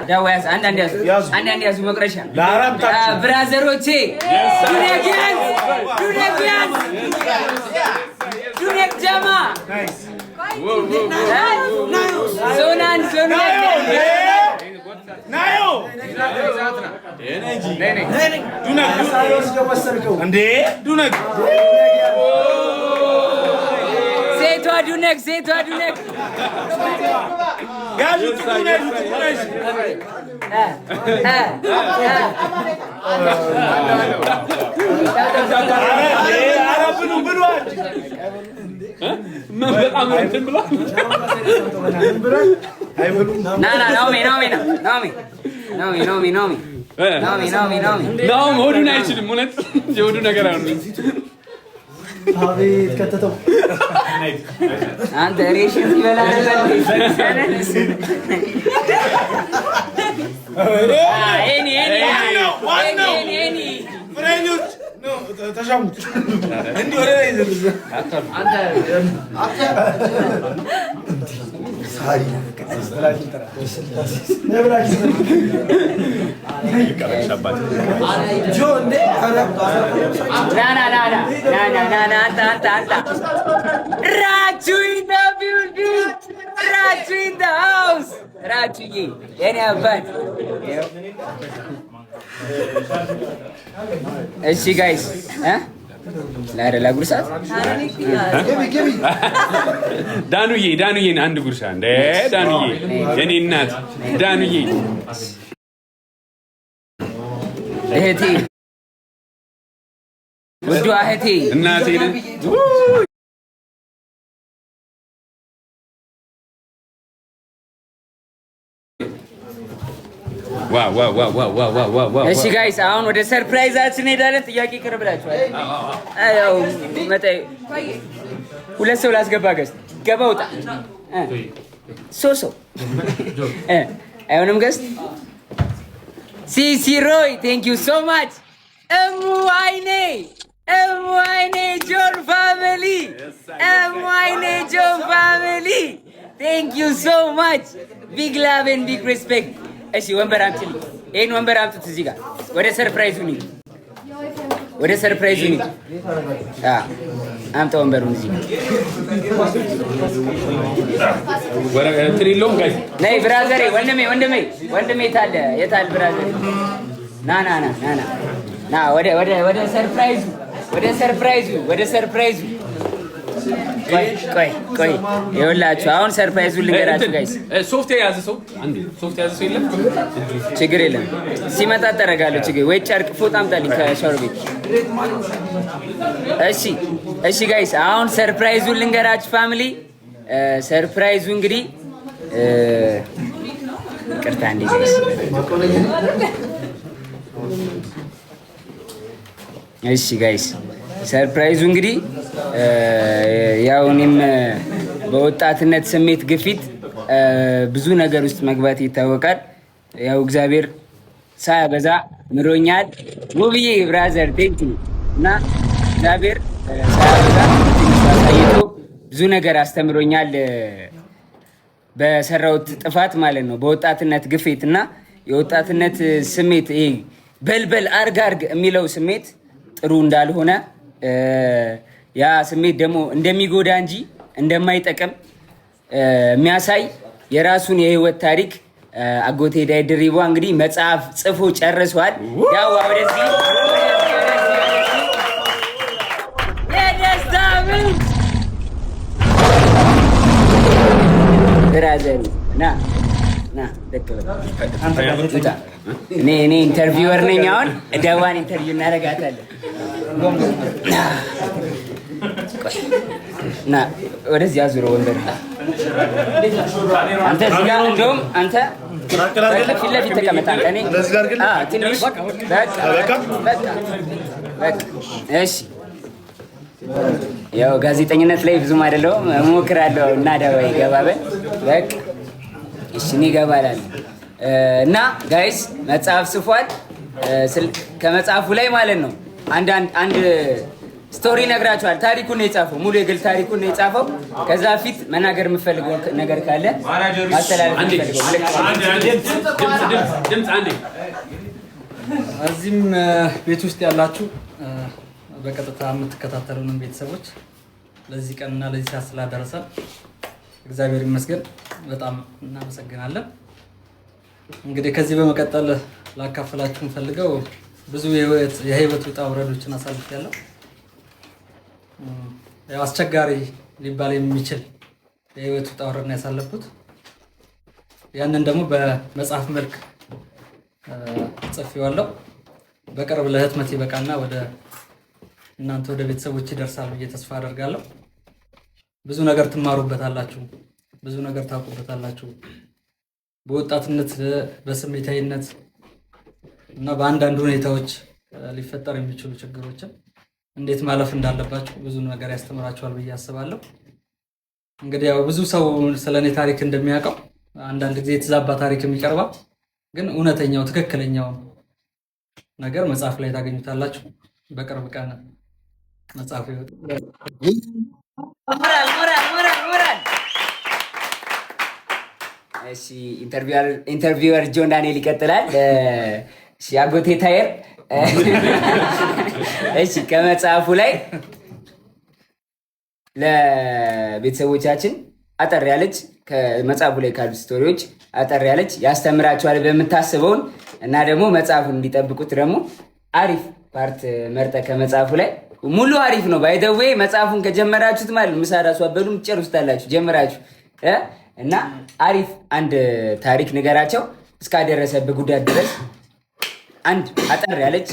ዳዋ ያዝ። አንዳንድ ያዙ፣ አንዳንድ ያዙ። መቁረሻ brother ኦቼ ዱኔክ ያዝ፣ ዱኔክ ያዝ፣ ዱኔክ ጀማ ዞን አንድ ዞን ሴቷ ዱነክ ሴቷ ዱነክ በጣም እንትን ብሏል። ና ና ናኦሚ ናኦሚ ናኦሚ ናኦሚ ናኦሚ ናኦሚ ናኦሚ ናኦሚ ናኦሚ ናኦም ሆዱን አይችልም። እውነት የሆዱ ነገር አይሆንም። አቤት ከተተው። አንተ ሬሽን ሲበላ ነበር። ኤኒ ኤኒ ኤኒ ኤኒ ተሻሙት እንዲህ ወደ ላይ። ና ና ና ና ና ና ና አንተ አንተ አንተ ራቹ in the building፣ ራቹ in the house፣ ራቹዬ የኔ አባት። እሺ guys እ ላጉርሳት። ዳኑዬ ዳኑዬ አንድ ጉርሻ እንደ ዳኑዬ የኔ እናት ዳኑዬ። እህቴ፣ ውዷ እህቴ። እናቴ። Wow! እሺ guys፣ አሁን ወደ surprise ኣችን እንሄዳለን። ጥያቄ ቅርብ ብላችኋል። ያው መጣ ሁለት ሰው ላስገባ። Guest ገባ ውጣ ሶስት ሰው አይሆንም። Guest ሲሲ ሮይ thank you so much። እሙ አይኔ፣ እሙ አይኔ ጆን family፣ እሙ አይኔ ጆን family thank you so much፣ big love and big respect። እሺ ወንበር አምጪልኝ። ይሄን ወንበር አምጡት እዚህ ጋር። ወደ surprise ኡ እንሂድ። ወደ surprise ኡ እንሂድ። አምጣ ወንበሩን እዚህ ጋር። እንትን የለውም guys። ነይ brother ኤ፣ ወንድሜ፣ ወንድሜ፣ ወንድሜ የታለ? የታል brother ኤ? ና ና ና ና ና ና ወደ surprise ኡ፣ ወደ surprise ኡ፣ ወደ surprise ኡ። ቆይ ቆይ ቆይ፣ ይኸውላችሁ አሁን surprise ኡን ልንገራችሁ guys። ሶፍት የያዘ ሰው፣ አንዴ ሶፍት የያዘ ሰው የለም? ችግር የለም፣ ሲመጣ ጠረጋለሁ። ችግር ወይ ጨርቅ ፎጣ አምጣልኝ ከሻወር ቤት። እሺ እሺ guys፣ አሁን surprise ኡን ልንገራችሁ family። Surprise ኡ እንግዲህ ይቅርታ እንዴ guys። እሺ guys፣ surprise ኡ እንግዲህ ያው እኔም በወጣትነት ስሜት ግፊት ብዙ ነገር ውስጥ መግባት ይታወቃል። ያው እግዚአብሔር ሳያበዛ ምሮኛል። ውብዬ brother thank you። እና እግዚአብሔር ሳያበዛ ትንሽ አሳይቶ ብዙ ነገር አስተምሮኛል። በሰራሁት ጥፋት ማለት ነው። በወጣትነት ግፊት እና የወጣትነት ስሜት ይሄ በልበል አርግ አርግ የሚለው ስሜት ጥሩ እንዳልሆነ፣ ያ ስሜት ደግሞ እንደሚጎዳ እንጂ እንደማይጠቅም የሚያሳይ የራሱን የህይወት ታሪክ አጎቴ ዳዊት ድሪባ እንግዲህ መጽሐፍ ጽፎ ጨርሷል። ያው ወደዚህ የደስታ ምንጭ brother ኡ ና ና ደቅ በል። እኔ interviewer ነኝ። አሁን ደዋን interview እናደርጋታለን። ና ወደዚህ አዙሮ ወንበር። አንተ እዚህ ጋር፣ እንደውም አንተ ፊት ለፊት ተቀመጥ። አንተ እኔ ትንሽ በቃ በቃ በቃ። እሺ ያው ጋዜጠኝነት ላይ ብዙም አይደለሁም፣ እሞክራለሁ። እና ደባይ ገባ በል በቃ። እሺ እኔ እገባላለሁ። እና guys መጽሐፍ ጽፏል። ከመጽሐፉ ላይ ማለት ነው አንድ አንድ Story ነግራችኋል። ታሪኩን ነው የጻፈው፣ ሙሉ የግል ታሪኩን ነው የጻፈው። ከዛ ፊት መናገር የምፈልገው ነገር ካለ፣ ማስተላለፍ የምፈልገው መልዕክት። ድምፅ አንዴ። እዚህም ቤት ውስጥ ያላችሁ፣ በቀጥታ የምትከታተሉንም ቤተሰቦች፣ ለዚህ ቀንና ለዚህ ሰዓት ስላደረሰን እግዚአብሔር ይመስገን፣ በጣም እናመሰግናለን። እንግዲህ ከዚህ በመቀጠል ላካፍላችሁ የምፈልገው ብዙ የህይወት ውጣ ውረዶችን አሳልፌያለሁ። ያው አስቸጋሪ ሊባል የሚችል የህይወት ውጣ ውረድ ነው ያሳለፍኩት። ያንን ደግሞ በመጽሐፍ መልክ ጽፌዋለሁ። በቅርብ ለህትመት ይበቃና ወደ እናንተ ወደ ቤተሰቦች ይደርሳል ብዬ ተስፋ አደርጋለሁ። ብዙ ነገር ትማሩበታላችሁ፣ ብዙ ነገር ታውቁበታላችሁ። በወጣትነት፣ በስሜታዊነት እና በአንዳንድ ሁኔታዎች ሊፈጠር የሚችሉ ችግሮችን እንዴት ማለፍ እንዳለባችሁ ብዙ ነገር ያስተምራችኋል ብዬ አስባለሁ። እንግዲህ ያው ብዙ ሰው ስለ እኔ ታሪክ እንደሚያውቀው አንዳንድ ጊዜ የተዛባ ታሪክም ይቀርባል። ግን እውነተኛው ትክክለኛው ነገር መጽሐፍ ላይ ታገኙታላችሁ። በቅርብ ቀን መጽሐፉ ይወጣል። ሞራል፣ ሞራል፣ ሞራል፣ ሞራል! እሺ፣ interviewer ጆን ዳንኤል ይቀጥላል። እሺ፣ አጎቴ ታየር፣ እሺ፣ ከመጽሐፉ ላይ ለቤተሰቦቻችን አጠር ያለች፣ ከመጽሐፉ ላይ ካሉ story ዎች አጠር ያለች፣ ያስተምራቸዋል በምታስበውን እና ደግሞ መጽሐፉን እንዲጠብቁት ደግሞ አሪፍ part መርጠህ ከመጽሐፉ ላይ። ሙሉ አሪፍ ነው። By the way መጽሐፉን ከጀመራችሁት ማለት ምሳ ራሱ አበሉም ትጨርሱታላችሁ ጀምራችሁ እና አሪፍ አንድ ታሪክ ንገራቸው እስካደረሰብህ ጉዳት ድረስ፣ አንድ አጠር ያለች።